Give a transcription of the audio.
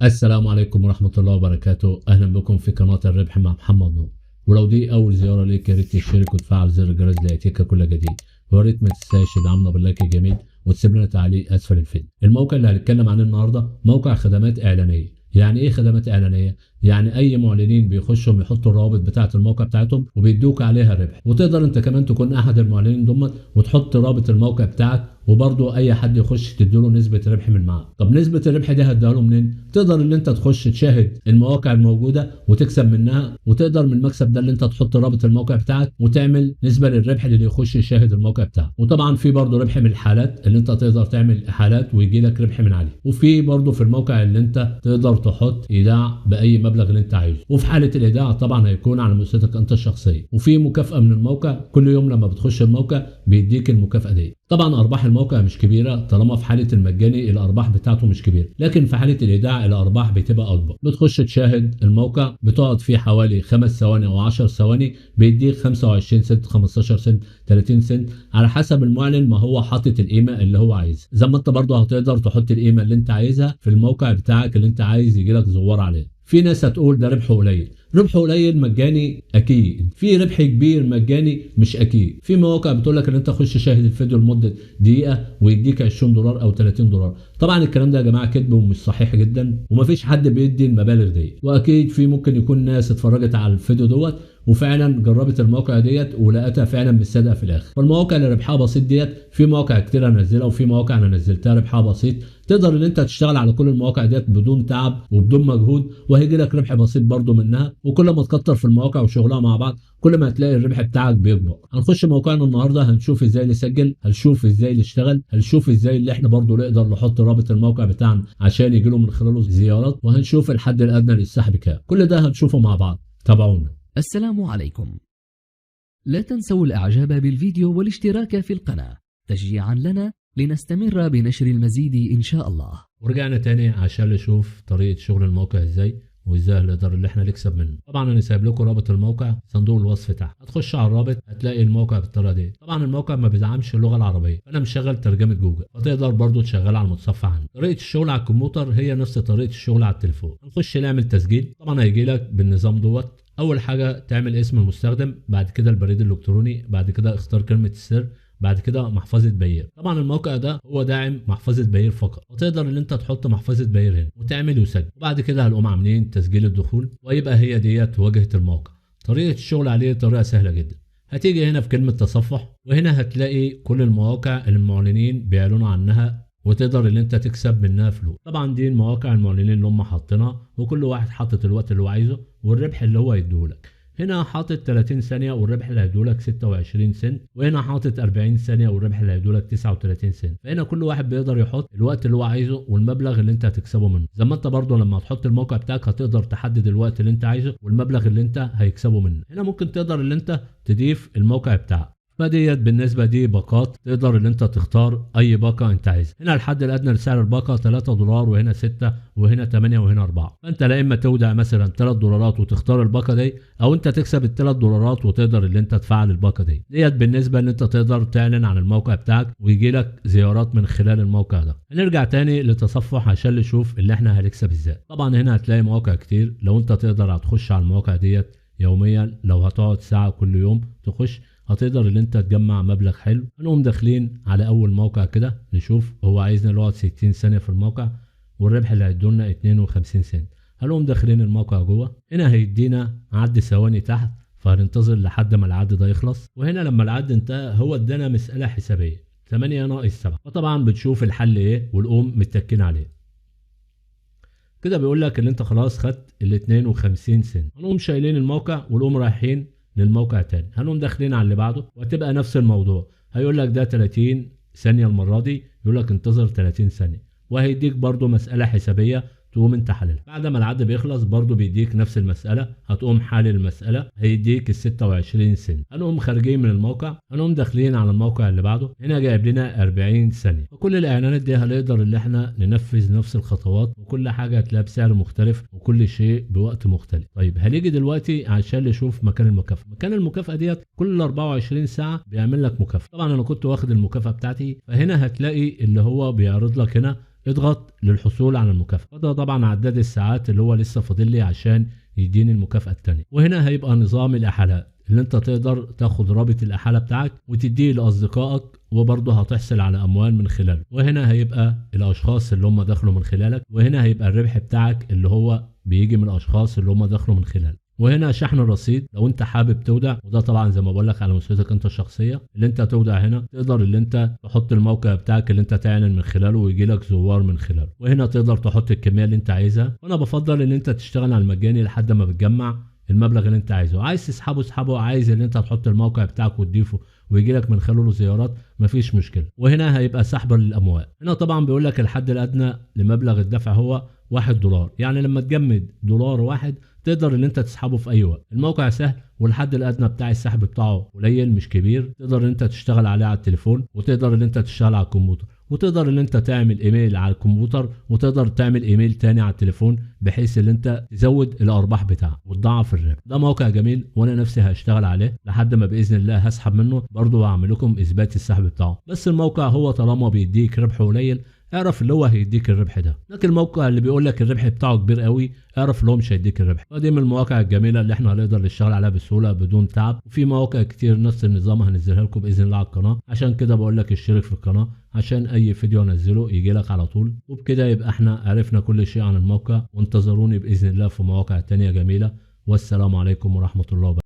السلام عليكم ورحمة الله وبركاته. أهلا بكم في قناة الربح مع محمد نور. ولو دي أول زيارة ليك يا ريت تشترك وتفعل زر الجرس ليأتيك كل جديد، ويا ريت ما تنساش تدعمنا بال like الجميل وتسيب لنا تعليق أسفل الفيديو. الموقع اللي هنتكلم عنه النهارده موقع خدمات إعلانية. يعني ايه خدمات اعلانية؟ يعني اي معلنين بيخشوا يحطوا الروابط بتاعه الموقع بتاعتهم وبيدوك عليها ربح، وتقدر انت كمان تكون احد المعلنين دول وتحط رابط الموقع بتاعك، وبرضه اي حد يخش تديله نسبه ربح من معاه. طب نسبه الربح دي هتديها له منين؟ تقدر ان انت تخش تشاهد المواقع الموجودة وتكسب منها، وتقدر من المكسب ده اللي انت تحط رابط الموقع بتاعك وتعمل نسبه للربح اللي يخش يشاهد الموقع بتاعك. وطبعا في برضه ربح من الحالات اللي انت تقدر تعمل احالات ويجي لك ربح من عليه، وفي برضه في الموقع اللي انت تقدر تحط ايداع باي مبلغ اللي انت عايزه، وفي حاله الايداع طبعا هيكون على مؤسستك انت الشخصية. وفي مكافاة من الموقع كل يوم لما بتخش الموقع بيديك المكافاة دي. طبعا ارباح الموقع مش كبيرة طالما في حاله المجاني الارباح بتاعته مش كبيرة، لكن في حاله الايداع الارباح بتبقى اكبر. بتخش تشاهد الموقع بتقعد فيه حوالي 5 ثواني او 10 ثواني بيديك 25 سنت 15 سنت 30 سنت على حسب المعلن ما هو حاطط القيمة اللي هو عايزها. زي ما انت برضه هتقدر تحط القيمة اللي انت عايزها في الموقع بتاعك اللي انت عايز يجيلك زوار عليه. في ناس هتقول ده ربحه قليل، ربحه قليل مجاني اكيد، في ربح كبير مجاني مش اكيد. في مواقع بتقول لك ان انت خش شاهد الفيديو لمدة دقيقة ويديك 20 دولار او 30 دولار. طبعا الكلام ده يا جماعة كذب ومش صحيح جدا، ومفيش حد بيدي المبالغ دي. واكيد في ممكن يكون ناس اتفرجت على الفيديو دوت وفعلا جربت المواقع ديت ولقتها فعلا مش صادقة في الاخر. فالمواقع اللي ربحها بسيط ديت في مواقع كتير انا نزلها، وفي مواقع انا نزلتها ربحها بسيط. تقدر ان انت تشتغل على كل المواقع ديت بدون تعب وبدون مجهود، وهيجي لك ربح بسيط برضو منها. وكل ما تكتر في المواقع وشغلها مع بعض كل ما هتلاقي الربح بتاعك بيكبر. هنخش موقعنا النهارده هنشوف ازاي نسجل، هنشوف ازاي نشتغل، هنشوف ازاي اللي احنا برضو نقدر نحط رابط الموقع بتاعنا عشان يجي له من خلاله زيارات، وهنشوف الحد الادنى للسحب كام. كل ده هنشوفه مع بعض، تابعونا. السلام عليكم. لا تنسوا الاعجاب بالفيديو والاشتراك في القناة تشجيعا لنا لنستمر بنشر المزيد ان شاء الله. ورجعنا تاني عشان نشوف طريقة شغل الموقع ازاي وازاي نقدر اللي احنا نكسب منه. طبعا انا سايب لكم رابط الموقع صندوق الوصف تحت، هتخش على الرابط هتلاقي الموقع بالطريقة دي. طبعا الموقع ما بيدعمش اللغة العربية، فانا مشغل ترجمه جوجل، فتقدر برضو تشغلها على المتصفح عندك. طريقه الشغل على الكمبيوتر هي نفس طريقه الشغل على التليفون. هنخش نعمل تسجيل، طبعا هيجي لك بالنظام دوت. اول حاجة تعمل اسم المستخدم، بعد كده البريد الالكتروني، بعد كده اختار كلمة السر، بعد كده محفظة Payeer. طبعا الموقع ده هو داعم محفظة Payeer فقط، وتقدر ان انت تحط محفظة Payeer هنا وتعمل وسجل. وبعد كده هنقوم عاملين تسجيل الدخول، ويبقى هي ديت واجهه الموقع. طريقه الشغل عليه طريقه سهلة جدا. هتيجي هنا في كلمة تصفح، وهنا هتلاقي كل المواقع اللي المعلنين بيعلنوا عنها وتقدر ان انت تكسب منها فلوس. طبعا دي المواقع المعلنين اللي هم حاطينها، وكل واحد حاطط الوقت اللي هو عايزه والربح اللي هو يديهولك. هنا حاطط 30 ثانية والربح اللي هيدولك 26 سنت، وهنا حاطط 40 ثانية والربح اللي هيدولك 39 سنت. فهنا كل واحد بيقدر يحط الوقت اللي هو عايزه والمبلغ اللي انت هتكسبه منه. زي ما انت برضو لما تحط الموقع بتاعك هتقدر تحدد الوقت اللي انت عايزه والمبلغ اللي انت هيكسبه منه. هنا ممكن تقدر اللي انت تضيف الموقع بتاعك. فديت بالنسبة دي باقات، تقدر ان انت تختار اي باقه انت عايزها. هنا الحد الادنى لسعر الباقه 3 دولار، وهنا 6، وهنا 8، وهنا 4. فانت لا اما تودع مثلا 3 دولارات وتختار الباقه دي، او انت تكسب ال 3 دولارات وتقدر ان انت تفعل الباقه دي. ديت بالنسبة ان انت تقدر تعلن عن الموقع بتاعك ويجي لك زيارات من خلال الموقع ده. هنرجع تاني لتصفح عشان نشوف اللي احنا هنكسب ازاي. طبعا هنا هتلاقي مواقع كتير، لو انت تقدر هتخش على المواقع ديت يوميا، لو هتقعد ساعة كل يوم تخش هتقدر ان انت تجمع مبلغ حلو. هنقوم داخلين على اول موقع كده نشوف هو عايزنا نقعد 60 ثانية في الموقع والربح اللي هيدولنا 52 سنت. هنقوم داخلين الموقع جوه، هنا هيدينا عد ثواني تحت، فهننتظر لحد ما العد ده يخلص. وهنا لما العد انتهى هو ادانا مسألة حسابية 8 ناقص 7، فطبعا بتشوف الحل ايه ونقوم متكين عليه. كده بيقول لك ان انت خلاص خدت ال 52 سنت. هنقوم شايلين الموقع ونقوم رايحين للموقع تاني، هنقوم داخلين على اللي بعده وهتبقى نفس الموضوع. هيقول لك ده 30 ثانية المرة دي، يقول لك انتظر 30 ثانية، وهيديك برضو مسألة حسابية تقوم انت حللها. بعد ما العد بيخلص برضو بيديك نفس المسألة، هتقوم حالل المسألة هيديك ال 26 سنت. هنقوم خارجين من الموقع، هنقوم داخلين على الموقع اللي بعده، هنا جايب لنا 40 ثانية. وكل الإعلانات دي هنقدر اللي احنا ننفذ نفس الخطوات، وكل حاجة هتلاقيها بسعر مختلف وكل شيء بوقت مختلف. طيب هنيجي دلوقتي عشان نشوف مكان المكافأة. مكان المكافأة ديت كل 24 ساعة بيعمل لك مكافأة. طبعا انا كنت واخد المكافأة بتاعتي، فهنا هتلاقي اللي هو بيعرض لك هنا اضغط للحصول على المكافأة. ده طبعا عداد الساعات اللي هو لسه فاضل لي عشان يديني المكافأة التانية. وهنا هيبقى نظام الإحالات اللي انت تقدر تاخد رابط الإحالة بتاعك وتديه لأصدقائك، وبرضه هتحصل على أموال من خلاله. وهنا هيبقى الأشخاص اللي هم دخلوا من خلالك، وهنا هيبقى الربح بتاعك اللي هو بيجي من الأشخاص اللي هم دخلوا من خلالك. وهنا شحن الرصيد لو انت حابب تودع، وده طبعا زي ما بقول لك على مسؤوليتك انت الشخصية اللي انت تودع. هنا تقدر اللي انت تحط الموقع بتاعك اللي انت تعلن من خلاله ويجي لك زوار من خلاله. وهنا تقدر تحط الكمية اللي انت عايزها. وانا بفضل ان انت تشتغل على المجاني لحد ما بتجمع المبلغ اللي انت عايزه. عايز تسحبه اسحبه، عايز ان انت تحط الموقع بتاعك وتضيفه ويجي لك من خلاله زيارات مفيش مشكلة. وهنا هيبقى سحب للاموال. هنا طبعا بيقول لك الحد الادنى لمبلغ الدفع هو $1، يعني لما تجمد $1 تقدر ان انت تسحبه في اي وقت. الموقع سهل، والحد الادنى بتاع السحب بتاعه قليل مش كبير. تقدر ان انت تشتغل عليه على التليفون، وتقدر ان انت تشتغل على الكمبيوتر، وتقدر ان انت تعمل ايميل على الكمبيوتر، وتقدر تعمل ايميل تاني على التليفون، بحيث ان انت تزود الارباح بتاعك وتضاعف الربح. ده موقع جميل وانا نفسي هشتغل عليه لحد ما باذن الله هسحب منه برضه، وهعمل لكم اثبات السحب بتاعه. بس الموقع هو طالما بيديك ربح قليل اعرف اللي هو هيديك الربح ده، لكن الموقع اللي بيقول لك الربح بتاعه كبير قوي اعرف اللي هو مش هيديك الربح. فدي من المواقع الجميلة اللي احنا هنقدر نشتغل عليها بسهولة بدون تعب. وفي مواقع كتير نفس النظام هنزلها لكم باذن الله على القناة، عشان كده بقول لك اشترك في القناة عشان اي فيديو انزله يجي لك على طول. وبكده يبقى احنا عرفنا كل شيء عن الموقع، وانتظروني باذن الله في مواقع تانية جميلة. والسلام عليكم ورحمة الله وبركاته.